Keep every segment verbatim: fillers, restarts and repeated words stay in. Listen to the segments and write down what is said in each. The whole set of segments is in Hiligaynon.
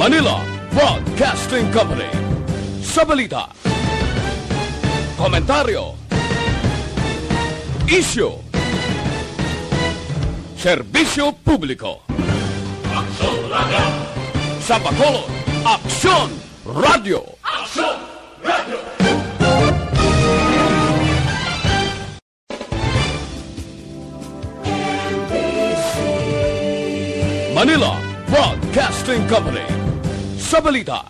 Manila Broadcasting Company. Sa balita, komentaryo, isyu, serbisyo publiko. Aksyon Radio. Sa Bacolod, Aksyon Radio. Aksyon Radio. Manila Broadcasting Company. Sa balita,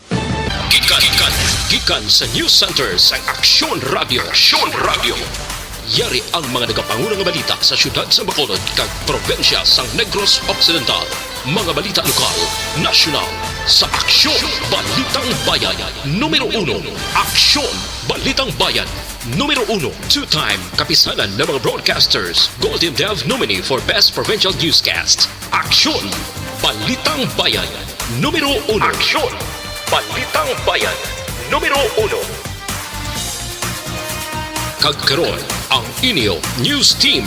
gikan, gikan, gikan sa News Center sang Aksyon Radio. Aksyon Radio. Yari ang mga nagapanguna nga balita sa siyudad sa Bacolod kag probinsya sang Negros Occidental. Mga balita lokal, nasyonal, sa Aksyon Balitang Bayan. Numero uno, Aksyon Balitang Bayan. Numero uno, two-time Kapisanan ng mga Broadcasters Golden Dove nominee for Best Provincial Newscast. Aksyon! Balitang Bayan, numero uno. Aksyon! Balitang Bayan, numero uno. Kag karon, ang inyo news team.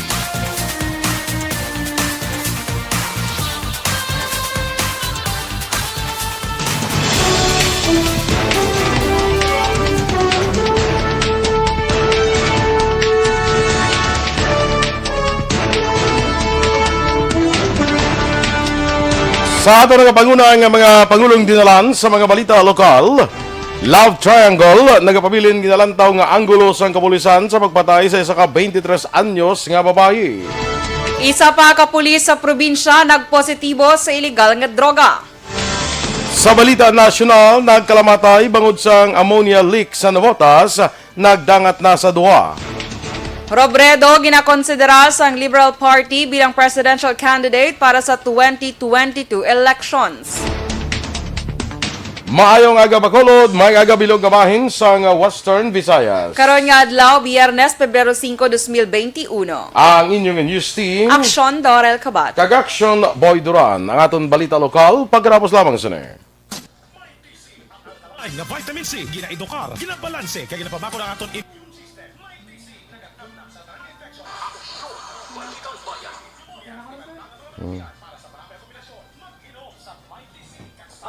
Sa ato nga panguna nga mga pangulong dinalan sa mga balita lokal, Love Triangle, nagapabilin ginalantaw nga anggulo sang kapulisan sa pagpatay sa isa ka twenty-three anyos nga babayi. Isa pa ka pulis sa probinsya nagpositibo sa iligal nga droga. Sa balita nasyonal, nagkalamatay bangod sang ammonia leak sa Navotas, nagdangat na sa duha. Robredo ginakonsidera sang Liberal Party bilang presidential candidate para sa twenty twenty-two elections. Maayong aga, Bacolod, maayong aga, bilog nga bahin sang Western Visayas. Karon nga adlaw, Biyernes, Pebrero singko, dos mil bente uno. Ang inyong news team, Aksyon Dorel Kabat. Kag Aksyon Boy Duran. Ang aton balita lokal, pagkatapos lamang sini. Ay nga vitamin C, ginaedukar, ginabalanse, kag ginapabakod ang aton im-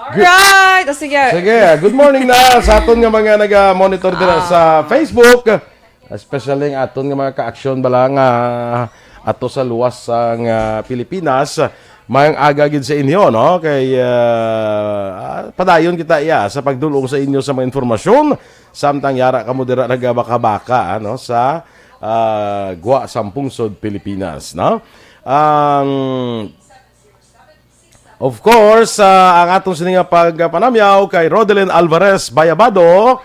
Alright! O, sige. Sige, good morning na sa aton nga mga naga-monitor dira Ah. sa Facebook. Especially ang aton nga mga ka-aksyon bala nga ato sa luwas sang, ah, Pilipinas. Mayong aga gid sa inyo, no? Kay, ah, ah, padayon kita, iya, sa pagdulong sa inyo sa mga informasyon. Samtang yara kamo dira nagabaka-baka, ano, sa, ah, gwa sang pungsod Pilipinas, no? Ang Of course, ah, ang atong sini nga pagpanamyaw kay Rodelin Alvarez Bayabado,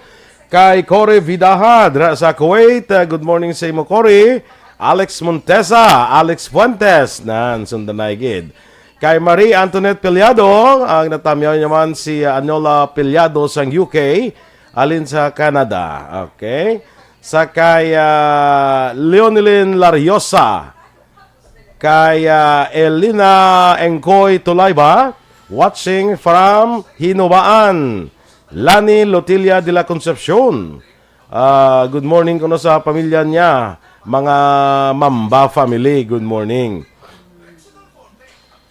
kay Cory Vidaja dira sa Kuwait. Ah, good morning sa imo, Cory. Alex Montesa, Alex Fuentes, nan, sundanay gid. Kay Marie Antoinette Piliado, ang natamyaw naman si, ah, Anyola Piliado sang U K, alin sa Canada. Okay. Sa kay, ah, Leonilyn Lariosa, kay, ah, Elina Engkoy Tulayba, watching from Hinubaan. Lani Lotilia de la Concepcion. Ah, good morning kuno sa pamilya niya, mga Mamba family. Good morning.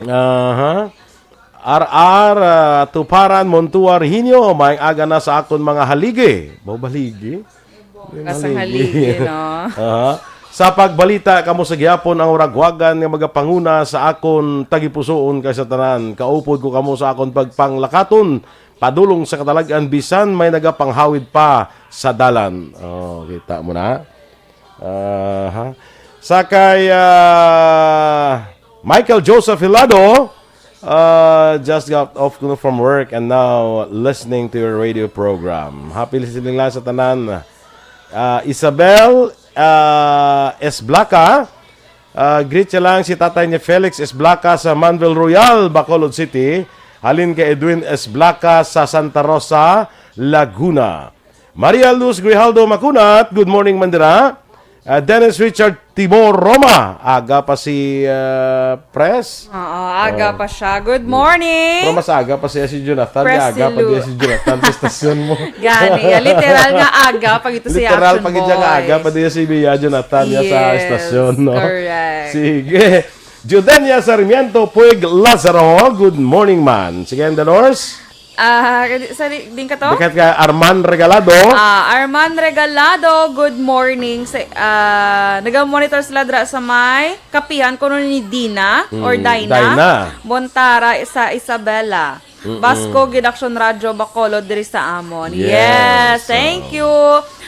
Aha. R R, ah, Tuparan Montuar Hinyo, maayong aga na sa akon mga haligi. Mo baligi? Kasang haligi, no? Aha. Sa pagbalita, kamo sa gihapon ang uragwagan nga magapanguna sa akon tagipusoon kay sa tanan. Kaupod ko kamo sa akon pagpanglakaton, padulong sa katalag-an bisan may nagapanghawid pa sa dalan. Oh, kita mo na. Aha. Sa kay, ah, Michael Joseph Hilado, ah, just got off kuno from work and now listening to your radio program. Happy listening lang sa tanan. Ah, Isabel, ah, S. Blaca, ah, greet siya lang si tatay ni Felix S. Blaca sa Manvel Royal, Bacolod City. Halin kay Edwin S. Blaca sa Santa Rosa, Laguna. Maria Luz Grijaldo Macunat, good morning man dira. Ah, Dennis Richard Tibor Roma, aga pa si, ah, Pres. Oo, aga Oh. pa siya. Good morning. Pero mas aga pa siya si Jonathan. Pres Aga pa Silu. Diya si Jonathan sa estasyon mo. Gani, ya, literal nga aga pa gito siya Literal action pa gid siya nga aga boys. pa diya si Bia Jonathan niya sa Yes, estasyon, no? correct. Sige. Judenia Sarmiento Puig Lazaro, good morning, man. Sige, Andalos. Ah, kadi-, sa di-, din ka to? Bikat ka, Arman Regalado. Ah, Arman Regalado, good morning. Sa, ah, naga-monitor sila dira sa may kapihan kuno ni Dina or Mm, Dina. Dina. Montara sa Isabela. Mm-mm. Basco, Gidaction Radyo, Bacolod, diri sa amon. Yes, Yes, thank oo. you.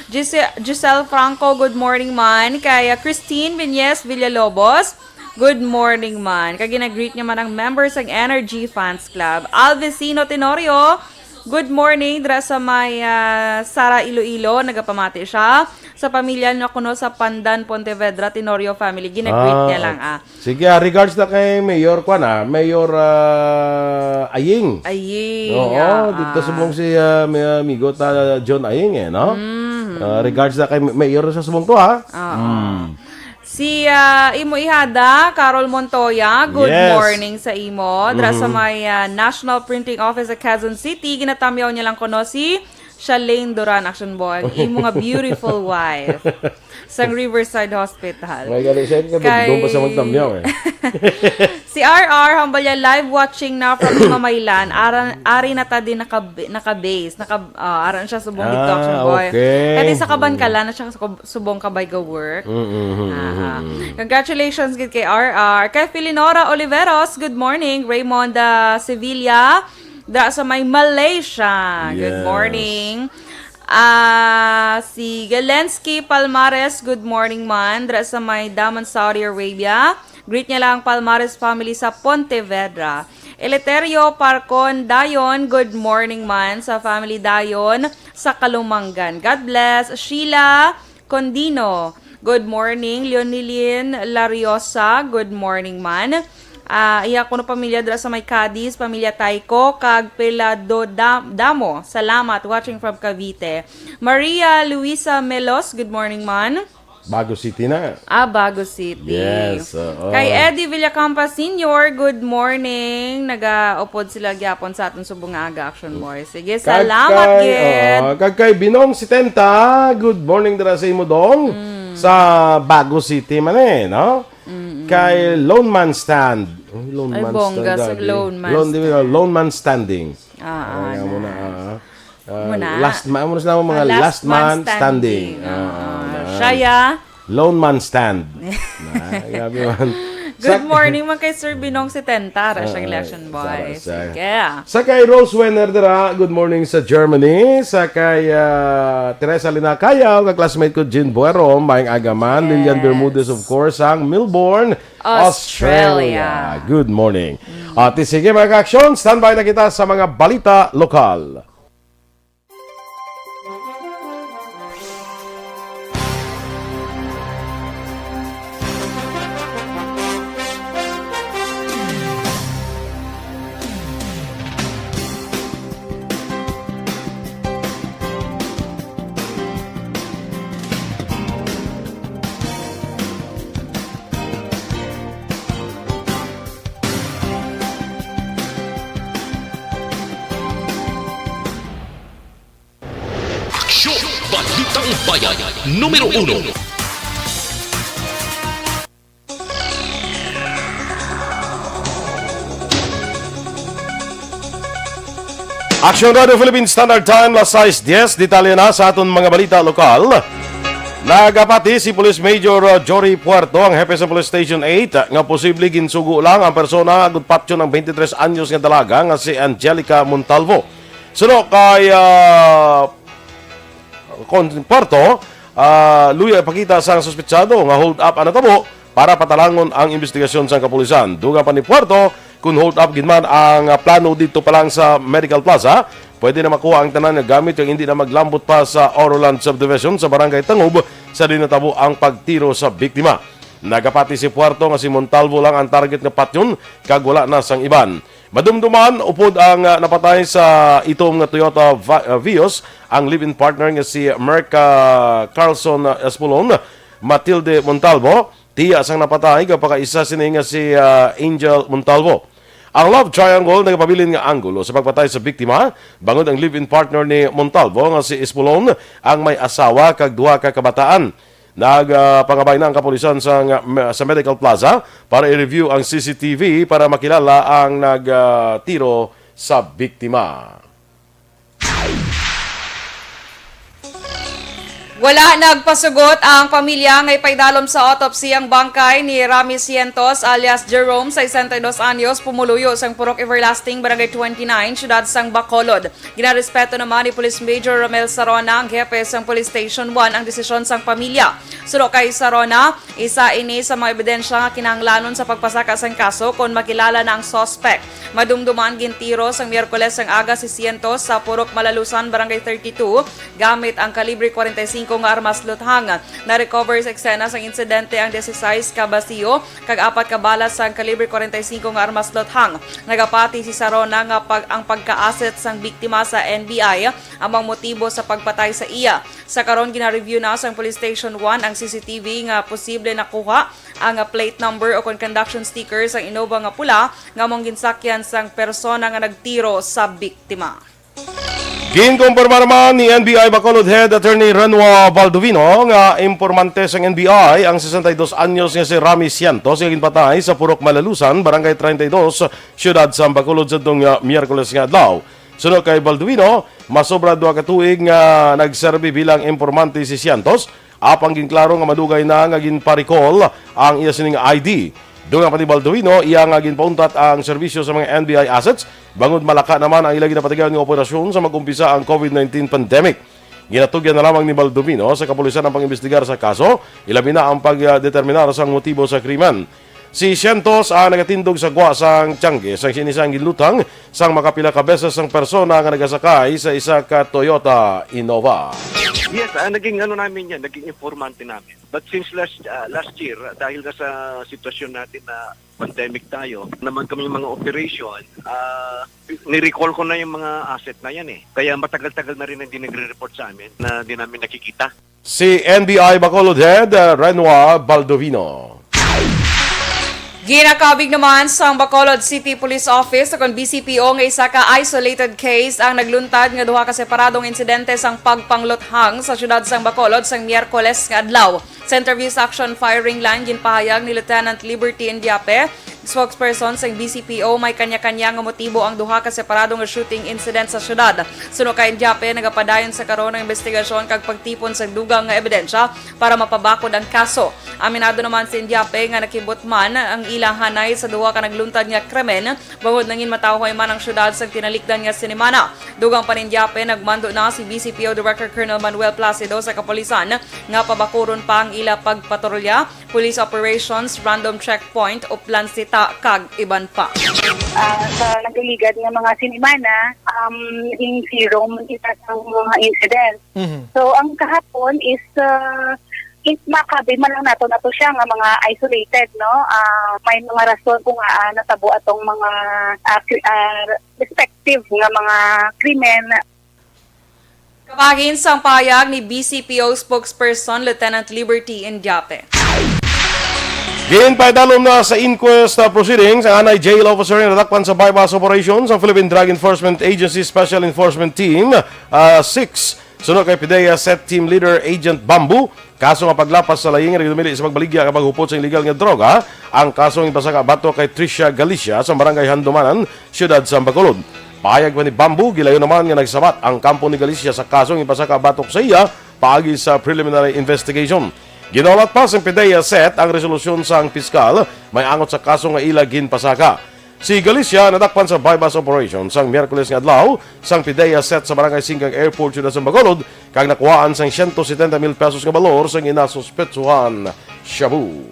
Gise-, Giselle Franco, good morning man. Kay, ah, Christine Viñez Villalobos, good morning man. Kag gina-greet niya man ang members sang Energy Fans Club. Alvicino Tenorio, good morning. Dira sa may, ah, Sara, Iloilo, nagapamati siya. Sa pamilya niya kuno sa Pandan, Pontevedra, Tenorio family. Gina-greet Ah, niya lang, ah. Sige, ah, regards na kay Mayor, kwan, ah, Mayor, ah, Aying. Aying, Oo, ah, dito ah. subong si, ah, may amigo ta, John Aying, eh, no? Mm. Ah, regards na kay Mayor sa subong to, ha? Oo. Mm. Si, ah, imo ihada, Carol Montoya, good Yes. morning sa imo. Dira sa Mhm. may, ah, National Printing Office sa Quezon City, ginatamyaw niya lang kuno si Shalane Duran, Action Boy, ang imo nga beautiful wife sang Riverside Hospital. May gali siya, Kay doon pa siya magtamyaw, eh. Si R R, hambal niya, live watching na from Mamaylan. Aran, ari na ta din naka, naka-base. Naka, ah, aran siya subong dito, Ah, Action Boy. okay. Kaya sa Kabankalan na siya sub-, subong kabay ga work. Mm, mm, mm, Ah, ah. mm, mm. Congratulations gid kay R R. Kay Felinora Oliveros, good morning. Raymond, ah, Sevilla, da sa may Malaysia. Good Yes. morning. Ah, si Galensky Palmares, good morning man. Dra sa may Daman, Saudi Arabia. Greet niya lang ang Palmares family sa Pontevedra. Eleuterio Parcon Dayon, good morning man sa family Dayon sa Kalumangan. God bless. Sheila Condino, good morning. Leonilin Lariosa, good morning man. Ah, iya kuno pamilya dira sa may Cadiz, pamilya Tayco, kag Pelado Dam-, Damo. Salamat, watching from Cavite. Maria Luisa Melos, good morning man. Bago City na. Ah, Bago City. Yes, oo. Kay Eddie Villacampa Senior, good morning. Nagaupod sila gyapon sa aton subong nga aga, Action Boy. Sige, Kag salamat kay, gid. oo, kag kay Binong setenta, good morning dira sa imo, Dong. Mm. Sa Bago City man eh, no? Mm-mm. Kay Lone Man Stand. Uy, Lone Ay, Man bongga Stand, sa grabe. Lone Man Lone, di ba, Stand. Lone Man Standing. Ah, Ay, ah, amo na, na. ah. Ah, Muna. last ma-, amo na sila ang mga Ah, last last man man standing. standing. Ah, Oo. ah, Siya, ya. Lone Man Stand. Na, grabe man. Good Sa morning man kay Sir Binong setenta, ra siyang Ah, election boy. sara, sara. Sige. Sa kay Rose Wenner dira, good morning sa Germany. Sa kay, ah, Teresa Linacayaw, ka classmate ko, Jean Buero, maayong aga man. Lilian Yes. Bermudez, of course, ang Melbourne, Australia. Australia. Good morning. Mm. At sige, mga ka-aksyon, standby na kita sa mga balita lokal. Aksyon! Balitang Bayan, numero uno. Aksyon Radio Philippine Standard Time, las sais dies. Detalye na sa aton mga balita lokal. Nagapati si Police Major, uh, Jory Puerto, ang hepe sa Police Station eight, nga posible ginsugo lang ang persona agud patyon ang twenty-three anyos nga dalaga nga si Angelica Montalvo. Suno kay, ah, kon Puerto, ah, luya ipakita sang suspetsado nga hold up ang natabo para patalangon ang investigasyon sang kapulisan. Dugang pa ni Puerto, kung hold up gid man ang, ah, plano didto pa lang sa Medical Plaza, pwede na makuha ang tanan nga gamit kag hindi na maglambot pa sa Oroland Subdivision sa Barangay Tangub sa diin natabo ang pagtiro sa biktima. Nagapati si Puerto nga si Montalvo lang ang target nga patyon kag wala na sang iban. Madumduman, upod ang, ah, napatay sa itom nga Toyota Va-, ah, Vios, ang live-in partner nga si Merca Carlson, ah, Espolon, Matilde Montalvo, tiya sang napatay, kag pakaisa sini nga si, ah, Angel Montalvo. Ang love triangle nagapabilin nga anggulo sa pagpatay sa biktima, bangod ang live-in partner ni Montalvo nga si Espolon ang may asawa kag duha ka kabataan. Nagpangabay na ang kapulisan sa, sa Medical Plaza para i-review ang C C T V para makilala ang nag, ah, tiro sa biktima. Wala nagpasugot ang pamilya nga ipaidalom sa autopsy ang bangkay ni Rami Cientos alias Jerome, sesenta y dos anyos, pumuluyo sang Purok Everlasting, Barangay twenty-nine, Siyudad sang Bacolod. Ginarespeto naman ni Police Major Romel Sarona, ang hepe sang Police Station one, ang desisyon sang pamilya. Suno kay Sarona, isa ini sa mga ebidensya nga kinahanglanon sa pagpasaka sang kaso kon makilala na ang suspect. Madumduman, gintiro sang Miyerkules ang aga si Cientos sa Purok Malalusan, Barangay thirty-two, gamit ang kalibre forty-five nga armas luthang. Na-recover sa eksena sang insidente ang dieciséis ka basiyo kag apat ka bala sang kalibre forty-five nga armas luthang. Nagapati si Sarona nga pag, ang pagka-asset sang biktima sa N B I amo ang motibo sa pagpatay sa iya. Sa karon, gina-review na sang Police Station one ang C C T V nga posible nakuha ang plate number o kon conduction sticker sang Innova nga pula nga amo ang ginsakyan sang persona nga nagtiro sa biktima. Ginkumpirma naman ni N B I Bacolod Head Attorney Renwa Baldovino nga impormante sang N B I ang sesenta y dos anyos nga si Rami Cientos nga ginpatay sa Purok Malalusan, Barangay treinta y dos, Siyudad sang Bacolod, sadtong, ah, Miyerkules nga adlaw. Suno kay Baldovino, masobra duha ka tuig nga nagserbi bilang impormante si Cientos, apang ginklaro nga madugay na nga ginpa-recall ang iya sining I D. Dugang pa ni Baldovino, iya nga ginpauntat ang serbisyo sa mga N B I assets bangod malaka naman ang ila ginapatigayon nga operasyon sa mag-umpisa ang COVID nineteen pandemic. Ginatugyan na lamang ni Baldovino sa kapulisan ang pag-imbestigar sa kaso, ilabi na ang pagdeterminar sang motibo sa krimen. Si Cientos ang nagatindog sa gwa sang tiyangge sang sining ginluthang sang makapila ka beses ang persona nga nagasakay sa isa ka Toyota Innova. Yes, ah, naging ano namin yan, naging informante namin. But since last, ah, last year, ah, dahil nga sa sitwasyon natin na pandemic tayo, naman kami yung mga operation, ah, ni-recall ko na yung mga asset na yan eh. Kaya matagal-tagal na rin hindi nagre-report sa amin na di namin nakikita. Si N B I Bacolod Head, uh, Renwa Baldovino. Ginakabig naman sang Bacolod City Police Office o kon B C P O nga isa ka isolated case ang nagluntad nga duha ka separadong insidente sang pagpangluthang sa siyudad sang Bacolod sang Miyerkules nga adlaw. Sa interview sa Action Firing Line, ginpahayag ni Lieutenant Liberty Indiape, spokesperson sang B C P O, may kanya-kanya nga motibo ang duha ka separado nga shooting incident sa siyudad. Suno kay Indiape, nagapadayon sa karon ang investigasyon kag pagtipon sa dugang nga ebidensya para mapabakod ang kaso. Aminado naman si Indiape nga nakibutman ang ilang hanay sa duha ka nagluntad nga krimen, bangod nangin matahoy man ang siyudad sa tinalikdan nga sinimana. Dugang pa ni Indiape, nagmando na si B C P O Director Colonel Manuel Placido sa kapulisan nga pabakuron pa ang ila pagpatrolya, police operations, random checkpoint, Uplan Sita, kag iban pa. Ah, sa nagligad nga mga sinimana, um, naging zero man kita sa mga incident. Mhm. So, ang kahapon is, ah, in-, makabi man lang nato na to siya nga mga isolated, no? Ah, may mga rason kung, ah, natabo atong mga, ah, cri-, ah, respective nga mga krimen. Kabahin sang pahayag ni B C P O spokesperson Lieutenant Liberty Indiape. Ginpaidalom na sa inquest, uh, proceedings ang anay jail officer nga nadakpan sa buy-bust operation sang Philippine Drug Enforcement Agency Special Enforcement Team, uh, six. Suno kay PDEA Set Team Leader Agent Bamboo, kaso nga paglapas sa laing nga nagdumili sa pagbaligya kag paghupot sa illegal nga droga, ang kaso nga ginpasaka batok kay Tricia Galicia sa Barangay Handumanan, Siyudad sa Bacolod. Pahayag pa ni Bamboo, gilayon naman nga nagsabat ang kampo ni Galicia sa kaso nga ginpasaka batok sa iya paagi sa preliminary investigation. Ginahulat pa sang PDEA Set ang resolusyon sang piskal may angot sa kaso nga ila ginpasaka. Si Galicia nadakpan sa buy-bust operation sang Miyerkules nga adlaw sang PDEA Set sa Barangay Singkang Airport, Siyudad sa Bacolod, kag nakuhaan sang siyento setenta mil pesos nga balor sang ginasuspetsuhan shabu.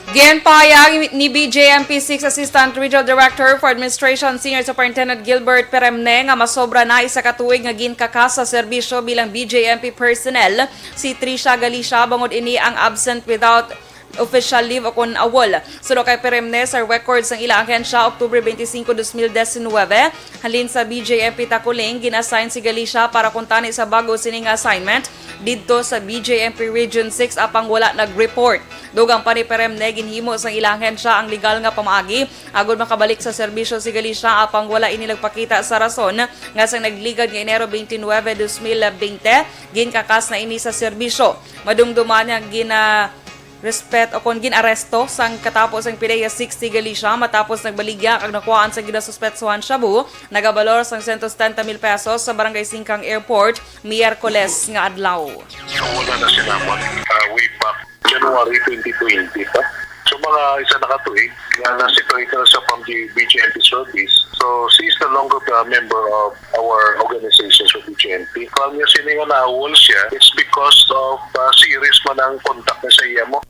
Ginpahayag ni B J M P six Assistant Regional Director for Administration Senior Superintendent Gilbert Peremne nga masobra na isa ka tuig nga ginkakas sa serbisyo bilang B J M P personnel si Tricia Galicia, bangod ini ang absent without official leave o kon awol. Suno kay Peremne, sa record sang ila ahensya, Oktubre twenty-five, dos mil diecinuebe, halin sa B J M P Taculing, gin-assign si Galicia para kuntani sa bag-o sini nga assignment didto sa B J M P Region six, apang wala nag-report. Dugang pa ni Peremne, ginhimo sang ila ahensya ang legal nga pamaagi agod makabalik sa serbisyo si Galicia, apang wala ini nagpakita sa rason nga sang nagligad nga Enero twenty-nine, dos mil bente, ginkakas na ini sa serbisyo. Madumduman nga gina-, Respet o kon gin-aresto sang katapo sang PDEA sixty Galicia matapos nagbaligya kag nakuhaan sang ginasuspetsuhan shabu, nagabalor sang sento setenta mil pesos sa Barangay Singkang Airport, Miyerkules nga adlaw. So, wala na sila mo, ah, way back January twenty twenty pa. So, mga isa na ka tuig nga na-separate na sa pang B J M P service. So, she is no longer a member of our organization sa B J M P. Kung niya sini nga naawol siya, it's because of, ah, serious man ang contact na sa iya mo.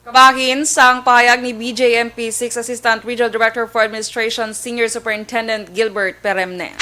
Kabahin sang pahayag ni B J M P six Assistant Regional Director for Administration, Senior Superintendent Gilbert Peremne.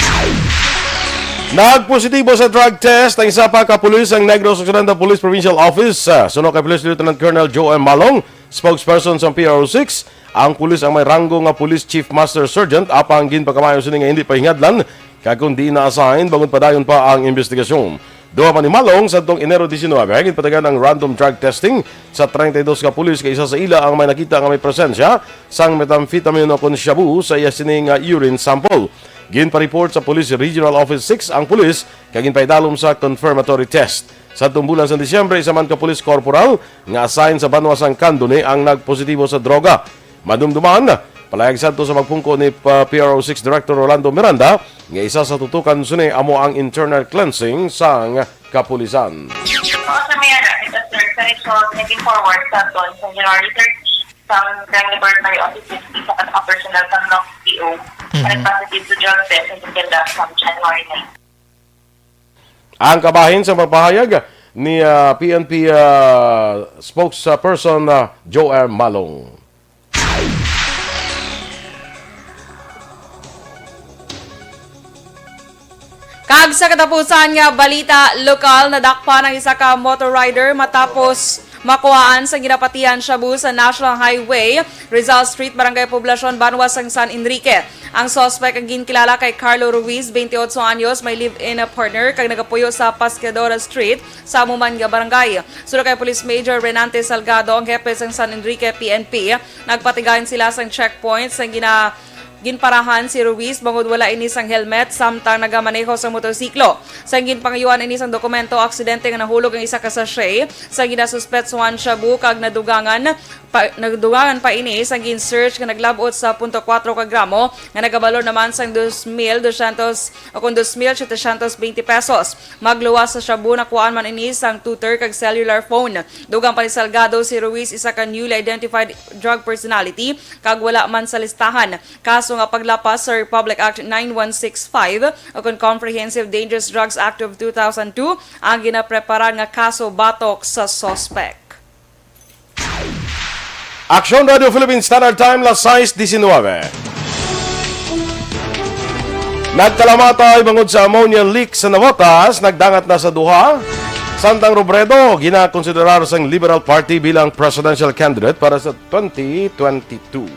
Nagpositibo sa drug test ang isa pa ka pulis ang Negros Occidental Police Provincial Office. Ah, suno kay Police Lieutenant Colonel Joe M. Malong, spokesperson sa P R O six, ang pulis ang may ranggo nga Police Chief Master Sergeant, apang ginpakamayo sini nga hindi pahingadlan kag kon diin na-assign bangod padayon pa ang investigasyon. Duha pa ni Malong, sadtong Enero diecinuebe, ginpatagan ang random drug testing sa treinta y dos ka pulis, kay isa sa ila ang may nakita nga may presensya sang methamphetamine o kon shabu sa iya sini nga urine sample. Ginpa-report sa Police Regional Office six ang pulis kag ginpaidalom sa confirmatory test. Sa tumbulan sa Disyembre, isa man ka police corporal nga assign sa banwa sang Candone ang nagpositibo sa droga. Madumduman, palayag sadto sa pagpungko ni, uh, P R O six Director Rolando Miranda nga isa sa tutukan sini amo ang internal cleansing sang kapulisan. Ako sa may anak, ito, sir, sa result, naging forward sa aton sa January thirteen, sa Crime Laboratory Office sa mga personnel sa N O C P O, Mhm. Nag-positive to drug test and conduct from January nine. Ang kabahin sa pagpahayag ni, ah, P N P, ah, spokesperson, ah, Joe M. Malong. Kag sa katapusan nga balita lokal, nadakpan ang isa ka motor rider matapos makuhaan sa ginapatihan shabu sa National Highway, Rizal Street, Barangay Poblacion, banwa sang San Enrique. Ang suspect ang ginkilala kay Carlo Ruiz, twenty-eight anyos, may live-in partner kag nagapuyo sa Pascadora Street sa amo man nga barangay. Suno kay Police Major Renante Salgado, ang hepe sang San Enrique P N P, nagpatigayon sila sang checkpoint sang gina-, ginparahan si Ruiz bangod wala ini sang helmet samtang nagamaneho sang motorsiklo. Sang ginpangayuan ini sang dokumento, aksidente nga nahulog ang isa ka sachet sang ginasuspetsuhan shabu kag nadugangan pa, nadugangan pa ini sang gin-search nga naglab-ot sa punto kuwatro ka gramo nga nagabalor naman sang dos mil dosyentos o kon dos mil setecientos veinte pesos. Magluwas sa shabu, nakuhaan man ini sang tutor kag cellular phone. Dugang pa ni Salgado, si Ruiz isa ka newly identified drug personality kag wala man sa listahan. Kaso nga paglapas sa Republic Act nine one six five o kon Comprehensive Dangerous Drugs Act of two thousand two ang ginapreparar nga kaso batok sa suspect. Aksyon Radio Philippine Standard Time, las sais diecinuebe. Nagkalamatay bangod sa ammonia leak sa Navotas, nagdangat na sa duha. Santang Robredo, ginakonsiderar sang Liberal Party bilang presidential candidate para sa twenty twenty-two.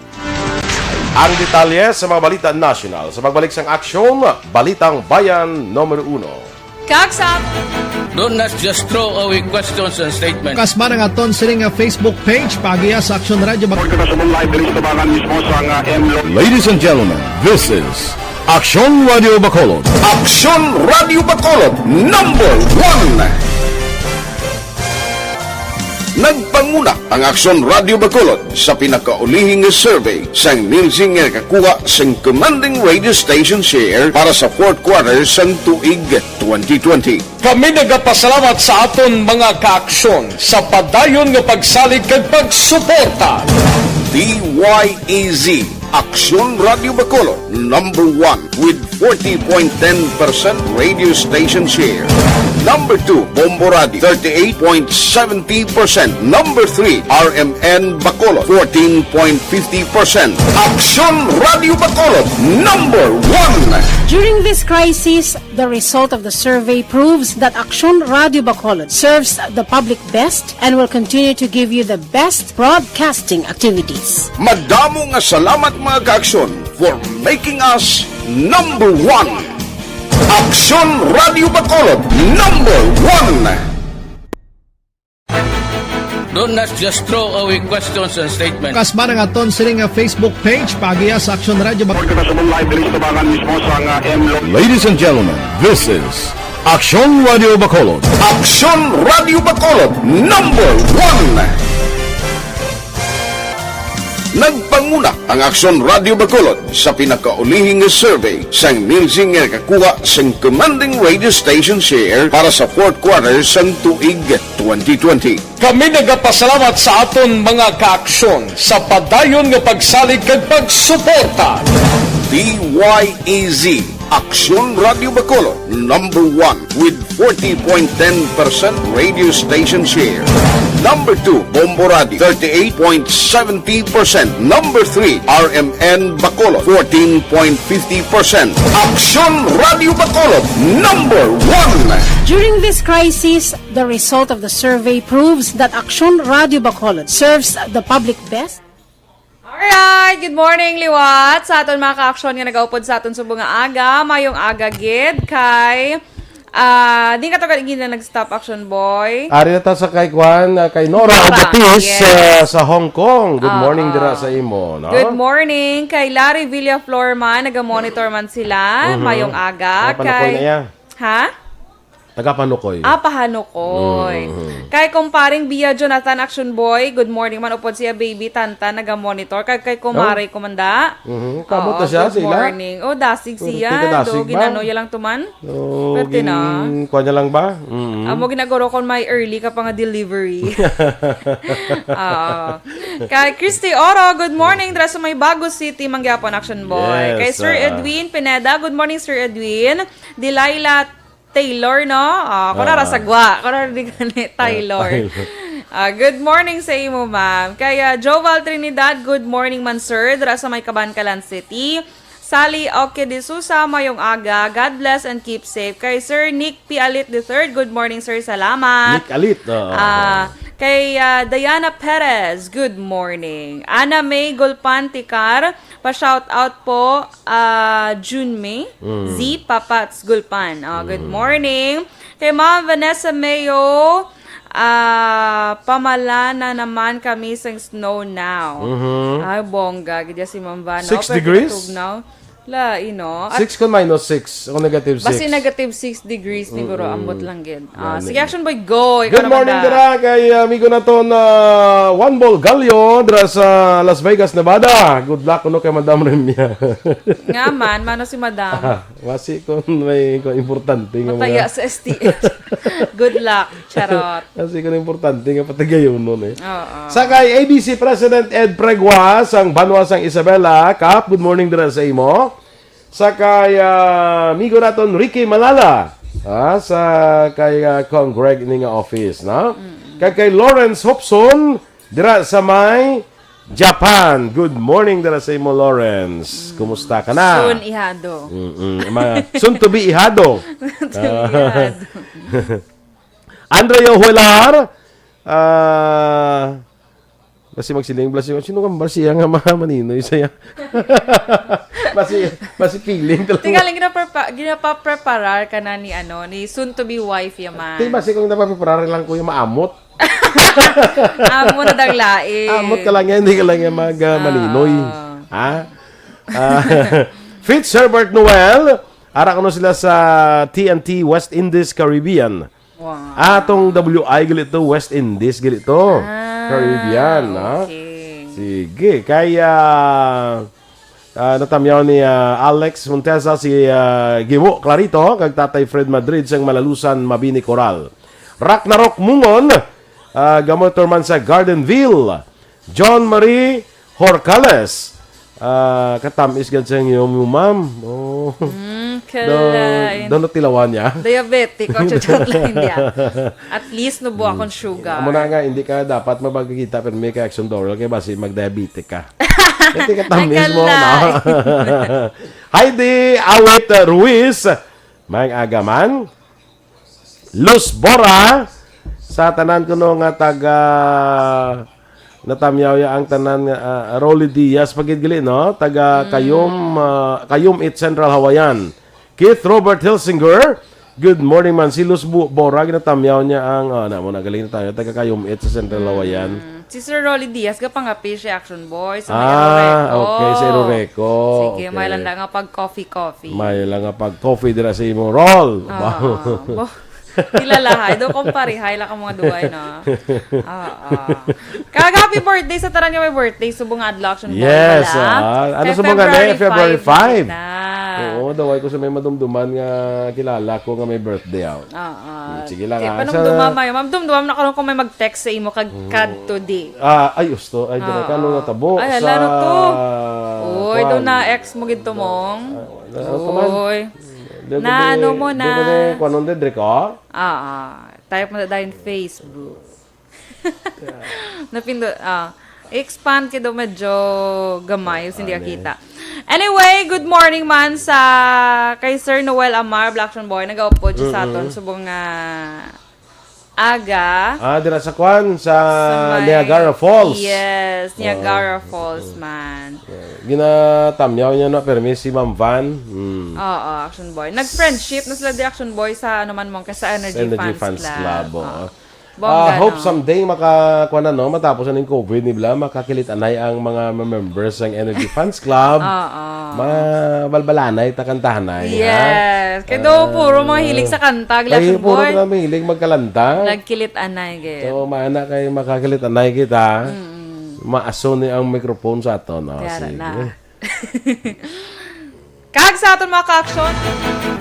Ang detalye sa mga balita nasyonal sa pagbalik sang Aksyon, Balitang Bayan numero uno. Kag sa Don't not just throw away questions and statements. Kasma ang aton sining nga Facebook page, paagiha sa Aksyon Radio Bacolod. Report ka sa live diri sa Tabangan mismo sa nga M Lo- Ladies and gentlemen, this is Aksyon Radio Bacolod. Aksyon Radio Bacolod, number one. Nagpanguna ang Aksyon Radio Bacolod sa pinakaulihi nga survey sang Nielsen nga nakakuha sang commanding radio station share para sa fourth quarter sang tuig twenty twenty. Kami nagapasalamat sa aton mga kaaksyon sa padayon nga pagsalig kag pagsuporta. D Y E Z, Aksyon Radio Bacolod, number one with forty point ten percent radio station share. Number two, Bombo Radio, thirty-eight point seventy percent. Number three, R M N Bacolod, fourteen point fifty percent. Aksyon Radio Bacolod, number one. During this crisis, the result of the survey proves that Aksyon Radio Bacolod serves the public best and will continue to give you the best broadcasting activities. Madamo nga salamat, mga kaaksyon, for making us number one. Aksyon Radio Bacolod, number one. Don't not just throw away questions and statements. Kasma ang aton sining nga Facebook page, paagiha sa Aksyon Radio Bacolod. Report ka sa live diri sa Tabangan mismo sa nga M Lo- Ladies and gentlemen, this is Aksyon Radio Bacolod. Aksyon Radio Bacolod, number one. Nagpanguna ang Aksyon Radio Bacolod sa pinakaulihi nga survey sang Nielsen nga nakakuha sang commanding radio station share para sa fourth quarter sang tuig twenty twenty. Kami nagapasalamat sa aton mga kaaksyon sa padayon nga pagsalig kag pagsuporta. D Y E Z, Aksyon Radio Bacolod, number one with forty point ten percent radio station share. Number two, Bombo Radio, thirty-eight point seventy percent. Number three, R M N Bacolod, fourteen point fifty percent. Aksyon Radio Bacolod, number one. During this crisis, the result of the survey proves that Aksyon Radio Bacolod serves the public best. Alright, good morning, liwat. Sa aton mga kaaksyon nga nagaupod sa aton subong nga aga, mayong aga gid kay, ah, di ka to gid na nag-stop, Aksyon Boy. Ari na ta sa kay Kwan, ah, kay Nora Nora, Ogatis, yes. Ah, sa Hong Kong. Good morning Oo. Dira sa imo, no? Good morning kay Larry Villaflor man, naga-monitor man sila. Mhm. Mayong aga. Nakapanukol Kay na iya. Ha? Taga Panukoy. Ah, Pahanukoy. Mm. Kay kumparing Bia Jonathan Action Boy, good morning man upod siya, baby Tantan, naga-monitor. Kay, kay kumare Oh. Kumanda. Mhm. Kamot Oo, na siya, good sila? morning. Oh, dasig Pwerte siya, ka dasig do, ba? ginano ya lang tuman. Oh, Pwerte na. gin-, kuha niya lang ba? Mm. Amo ginaguro kon may early ka pa nga delivery. Oo. Kay Christy Oro, good morning. Dra sa may Bago City, mangyapon Action Boy. Yes, Kay Sir ah. Edwin Pineda, good morning, Sir Edwin. Delilah Taylor, no? Ah, ako na Ah. rasagwa. Ako na rin gani, Taylor. Taylor. Ah, good morning sa imo, ma'am. Kaya Joval Trinidad, good morning man, sir. Dira sa may Kabankalan City. Sally Oke de Sousa, mayong aga. God bless and keep safe. Kay Sir Nick P. Alit the third, good morning, sir. Salamat. Nick Alit, oo. Ah, kay, ah, Diana Perez, good morning. Ana May Gulpan Tikar, pa-shout out po, ah, June May, Mm. Z Papats Gulpan. Oh, good Mm. morning. Kay Ma'am Vanessa Mayo, ah, pamala na naman kami sa snow now. Mhm. Ay, bongga. Gidya si Ma'am Van. Six Oh, pero degrees? Tugnaw. La, you know. At Six kon minus six, o negative six. Basi negative six degrees, siguro, Mm-mm. ambot lang gid. Ah, Gani. sige, Action Boy, go. Ikaw Good naman morning, na. dira kay, ah, amigo naton, ah, Juan Bolgallo, dira sa Las Vegas, Nevada. Good luck kuno kay Madam Remia. Nga man, mano si Madam? Ah, wasi kung may, kung importante nga Mataya mga sa S T L. Good luck. Charot. Kasi kung importante nga patigayonon eh. Oo. Sa kay A B C President Ed Pregua sang Banwa sang Isabela, Kap, good morning dira sa imo. Sa kay, ah, amigo naton Ricky Malala, ah, sa kay, ah, Kong Greg ini nga office, no? Mm-mm. Kag kay Lawrence Hopson dira sa may Japan. Good morning dira sa imo, Lawrence. Mm. Kumusta ka na? Soon ihado. Mm-mm. Ma-, soon to be ihado. Soon to be Ah. ihado. Andrea Huelar, ah, basi magsiling, basi, sino ka, basi nga mga maninoy saya? Basi, basi feeling talaga. Tingali, ginapapa-, ginapapreparar ka na ni, ano, ni soon to be wife yaman. Di, basi kung napapreparar lang ko yung maamot. Amo na dang lain. Amot ka lang yan, hindi ka lang yan mag, ah, Ah. maninoy. Ha? Ah, Fitzherbert Noel, ara kuno sila sa T N T West Indies Caribbean. Wow. Atong W I gali to, West Indies gali to. Ah, Caribbean, ha? okay. Sige, kaya, ah, natamyaw ni, ah, Alex Montesa si, ah, Giwo Clarito kag Tatay Fred Madrid sang Malalusan, Mabini, Coral. Ragnarok Mungon, ah, ga-monitor man sa Gardenville. John Marie Horcales. Ah, katamis gad sa inyo, ma'am. Oh. Mm, Do, kalain. do natilawan niya. Diabetic. O, joke lang, hindi, ah. At least, nubo akong sugar. Amo na nga, hindi ka dapat mapagkita, pero may ka-action Doral, kaya basi mag-diabetic ka. Hindi katamis Ay, mo, no? kalain. Heidi Awit Ruiz, may agaman. Luz Bora, sa tanan kuno nga taga, natamyaw ya ang tanan nga, ah, Rolly Diaz, pagid gali, no? Taga Mm. Kayum, ah, Kayum It Central Hawaiian. Keith Robert Hilsinger, good morning man. Si Luz Bu-, Bora, ginatamyaw niya ang, ah, na mo na galing na tayo, taga Kayum It sa Central Mm. Hawaiian. Si Sir Rolly Diaz, gapangape siya, Action Boy, sa may Ah, Eroreco. okay, sa Eroreco. Sige, Okay. may lang na nga pag-coffee-coffee. May lang nga pag-coffee dira sa imong roll. Ah, Wow. bo-, Kilalahay. Do kung parihay lang ang mga duway, no? Oo. Kag happy birthday sa tanan nga may birthday subong nga adlaw, Action Boy, Yes, wala? Ah. Ano Kay subong nga na? February February five, five. Na. Oo, daway ko sa may madumduman nga kilala ko nga may birthday, ah. Oo. Hmm, sige lang, Kay ah, panumduma sa mayo. Mamdumduma na karon kung may mag-text sa imo kag Mm. kadto di. Ah, ay, usto. Ay, dira ka, Oo. ano natabo Ay, hala, sa ano to? Uy, kwan? doon na ex mo gid, Tumong. Ah, ano ka man? Uy. Diri ko Na di, ano mo diri ko na? di, kwan, ano, diri ka? Oo. Type mo na dahil Facebook. Napindo, ah. I-expand kay do medyo gamay, hindi ka Ano? kita. Anyway, good morning man sa kay Sir Noel Amar, Black Action Boy, nag-upod siya sa aton Mm-mm. subong nga aga. Ah, dira sa kwan, sa Sa may Niagara Falls. Yes, Oo. Niagara Falls Mm-mm. man. Yeah. Ginatamyaw niya na permi si Ma'am Van. Mm. Oo, Action Boy. Nag-friendship na sila di Action Boy sa ano man mo, kay sa Energy Sa Energy Fans Fans Club. Club, oo. Oo. Bongga, Ah, hope no? someday maka-, kuwan na, no? Matapos na ning COVID, ni bla, makakilit anay ang mga members ng Energy Fans Club. Oo. Mabalbalanay, takantahanay, ha? Yes. Kay do, puro mga Ah, hilig sa kanta, kay Action puro Boy. na mahilig magkalanta. Nagkilit anay, gid. So, maana kay makakilit anay kita. Mm-mm. Maaso ni ang microphone sa aton, no? Kaya Sige. na. Kag sa aton mga ka-aksyon.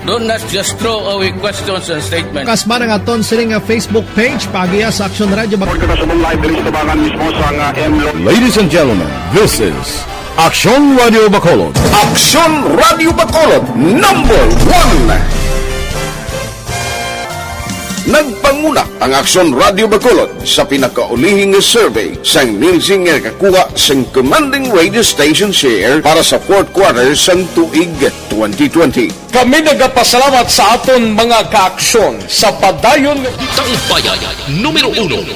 Don't not just throw away questions and statements. Kas man ang aton sini nga Facebook page, paagiha sa Aksyon Radio Bac- Report ko na sa mong live diri sa tubangan mismo sa nga M Lo- Ladies and gentlemen, this is Aksyon Radio Bacolod. Aksyon Radio Bacolod, number one. Nagpanguna ang Aksyon Radio Bacolod sa pinakaulihi nga survey sang Nielsen nga nakakuha sang commanding radio station share para sa fourth quarter sang tuig twenty twenty. Kami nagapasalamat sa aton mga kaaksyon sa padayon nga Tambayan numero uno.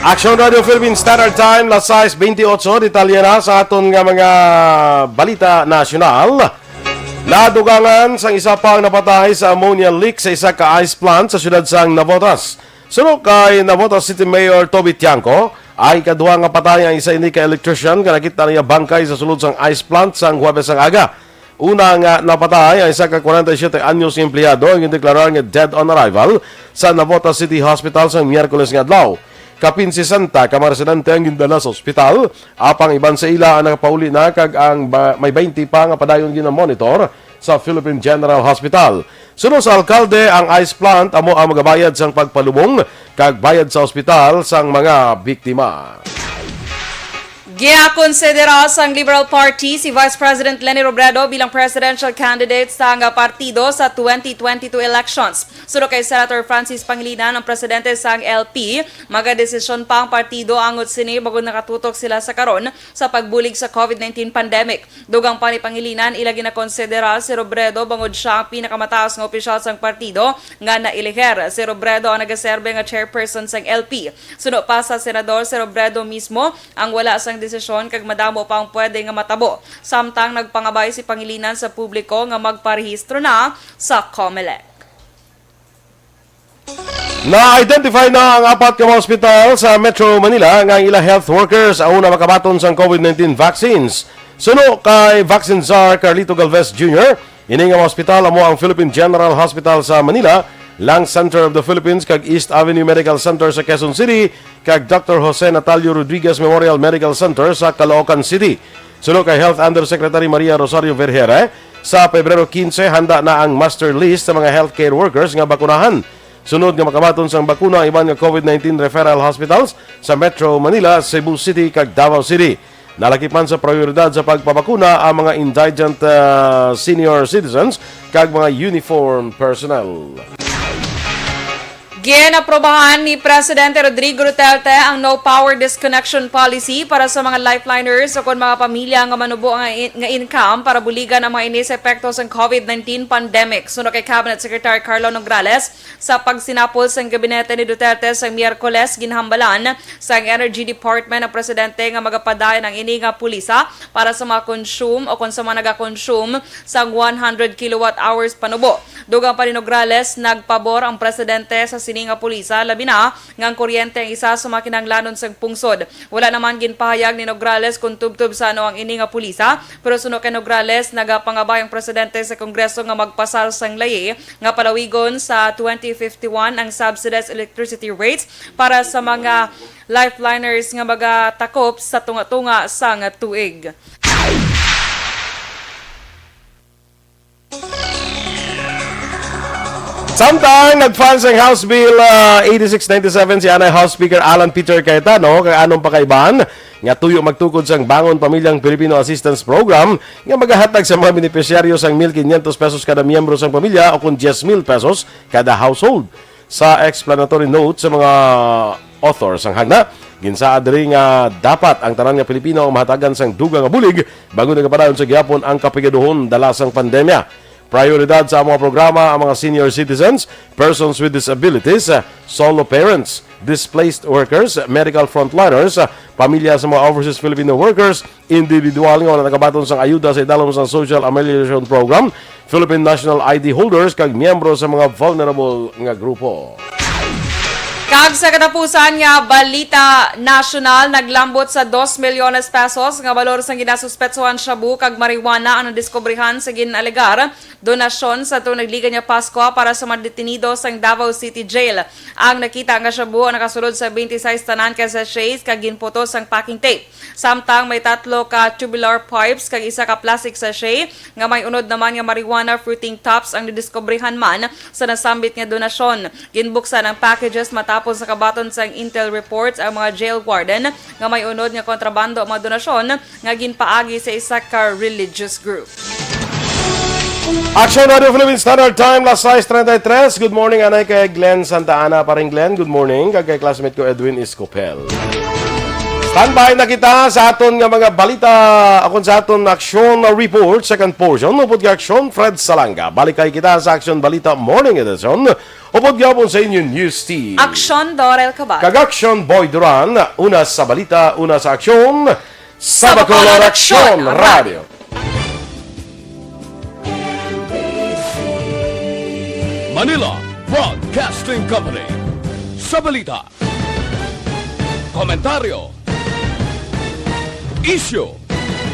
Aksyon Radio Philippine Standard Time, las sais bentiocho. Detalye na sa aton nga mga balita nasyonal. Nadugangan sang isa pa ang napatay sa ammonia leak sa isa ka ice plant sa siyudad sang Navotas. Suno kay Navotas City Mayor Toby Tiangco, ang ikaduha nga patay ang isa ini ka electrician nga nakita niya bangkay sa sulod sang ice plant sang Huwebes ang aga. Una nga napatay ang isa ka kwarenta y siyete anyos nga empleyado ang gindeklarar nga dead on arrival sa Navotas City Hospital sa Miyerkules nga adlaw. Kapin sesenta ka mga residente ang gindala sa ospital, apang iban sa ila ang nakapauli na kag ang ba-, may twenty pa nga padayon ginamonitor sa Philippine General Hospital. Suno sa alkalde, ang ice plant amo ang magabayad sang pagpalubong kag bayad sa ospital sang mga biktima. Giakonsidera sang Liberal Party si Vice President Leni Robredo bilang presidential candidate sang partido sa twenty twenty-two elections. Suno kay Senator Francis Pangilinan, ang presidente sang L P, magadesisyon pa ang partido angot sini bangod nakatutok sila sa karon sa pagbulig sa COVID nineteen pandemic. Dugang pa ni Pangilinan, ila ginakonsidera si Robredo bangod sia ang pinakamataas nga opisyal sang partido nga naeleher. Si Robredo ang nagaserbe nga chairperson sang L P. Suno pa sa senador, si Robredo mismo ang wala sang desisyon kag madamo pa ang pwede nga matabo. Samtang nagpangabay si Pangilinan sa publiko nga magparehistro na sa Comelec. Na-identify na ang apat ka mga ospital sa Metro Manila nga ang ila health workers ang una makabaton sang COVID nineteen vaccines. Suno kay Vaccine Czar Carlito Galvez Junior, ini nga mga ospital amo ang Philippine General Hospital sa Manila, Lung Center of the Philippines, kag East Avenue Medical Center sa Quezon City, kag Doctor Jose Natalio Rodriguez Memorial Medical Center sa Caloocan City. Suno kay Health Undersecretary Maria Rosario Vergere, sa Pebrero quince, handa na ang master list sa mga healthcare workers nga bakunahan. Sunod nga makabaton sang bakuna ang iban nga COVID nineteen referral hospitals sa Metro Manila, Cebu City, kag Davao City. Nalakip man sa prioridad sa pagpabakuna ang mga indigent, ah, senior citizens kag mga uniform personnel. Ginaprobahan ni Presidente Rodrigo Duterte ang no power disconnection policy para sa mga lifeliners o kon mga pamilya nga manubo nga in-, nga income para buligan ang mga ini sa epekto sang COVID nineteen pandemic. Suno kay Cabinet Secretary Carlo Nograles, sa pagsinapol sang gabinete ni Duterte sa Miyerkules, ginhambalan sang Energy Department ang presidente nga magapadayon ang ini nga pulisa para sa mga consume o kon sa mga nagakonsume sang one hundred kilowatt hours panubo. Dugang pa ni Nograles, nagpabor ang presidente sa ini nga pulisa, labi na nga ang kuryente ang isa sa mga kinahanglanon sang pungsod. Wala naman ginpahayag ni Nograles kung tubtob sa ano ang ini nga pulisa, pero suno kay Nograles, nagapangabay ang presidente sa Kongreso nga magpasar sang layi nga palawigon sa twenty fifty-one ang subsidized electricity rates para sa mga lifeliners nga magatakop sa tunga-tunga sang tuig. Samtang nag-file sang House Bill ah, eighty-six ninety-seven si anay House Speaker Alan Peter Cayetano kay anong pakaibahan nga tuyo magtukod sang Bangon Pamilyang Pilipino Assistance Program nga magahatag sa mga benepisyaryo sang mil quinientos pesos kada miyembro sang pamilya o kon diyes mil pesos kada household. Sa explanatory note sa mga author sang hagna, ginsaad diri nga dapat ang tanan nga Pilipino ang mahatagan sang dugang nga bulig bangod nagapadayon sa gihapon ang kapigaduhon dala sang pandemya. Prioridad sa among programa ang mga senior citizens, persons with disabilities, solo parents, displaced workers, medical frontliners, pamilya sa mga overseas Filipino workers, individual nga wala nakabaton sang ayuda sa idalom sang Social Amelioration Program, Philippine National I D holders, kag miyembro sa mga vulnerable nga grupo. Kag sa katapusan nga balita nasyonal, naglambot sa dos milyones pesos nga balor sang ginasuspetsohan shabu kag marijuana ang nadiskubrihan sa ginalegar donasyon sa tuong nagligan nga Pasko para sa mga detenido sang Davao City Jail. Ang nakita nga shabu ang nakasulod sa twenty-six tanan ka sachets kag ginputos ang packing tape. Samtang may tatlo ka tubular pipes kag isa ka plastic sachet nga may unod naman nga marijuana fruiting tops ang nidiskubrihan man sa nasambit nga donasyon. Ginbuksan ang packages matapos nakabaton sang intel reports ang mga jail warden nga may unod nga kontrabando ang mga donasyon nga ginpaagi sa isa ka religious group. Action Radio Philippines Standard Time, las sais treinta y tres. Good morning, anay kay Glenn Santa Ana. Paring Glenn, good morning. Kag kay classmate ko, Edwin Escopel. Standby na kita sa aton nga mga balita, akon sa aton action report, second portion. Upod kay action, Fred Salanga. Balik kay kita sa action balita morning edition. Upod gyapon sa inyo news team. Action, Dorel Cabal. Kag action, Boy Duran. Una sa balita, una sa action. Sa Bacolod Action Radio. Manila Broadcasting Company. Sa balita, komentaryo, isyu,